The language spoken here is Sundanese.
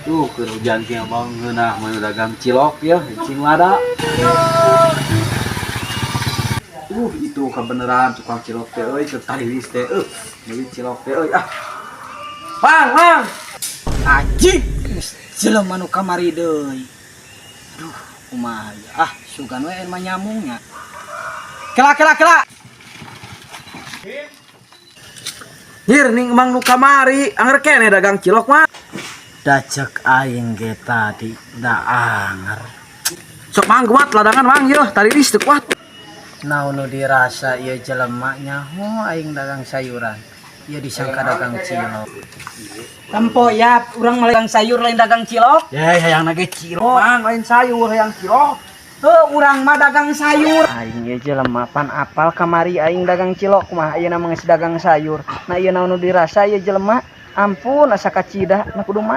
Tuh, keur hujan kieu mah ngeunah mun dagang cilok ya, cing lada. Itu kebenaran tukang cilok teh euy, keur tarilis teh euy. Meuli cilok teh euy ah. Mang, mang. Anjing, geus jelema nu kamari deui. Aduh, kumaha ya? Ah, sugan we mah nyamungnya. Kela, kela, kela. Hir ning mang nu kamari, anger keneh dagang cilok mah. Da cek aing ge tadi da anger. Sok mang kuat ladangan mang yeuh, tarilis teu kuat. Naon nu dirasa ieu jelema nyaho aing dagang sayuran. Ieu disangka dagang cilok. Tempo ya, urang mah dagang sayur, lain dagang cilok. Ya, hayang ge cilok. Mang, lain sayur, hayang cilok. Heuh, urang mah dagang sayur. Aing ieu jelema pan apal kamari aing dagang cilok, kumaha ayeuna mah geus dagang sayur. Nah, ieu naon nu dirasa ieu jelema? Ampun, asa kacida, nah kudu mana?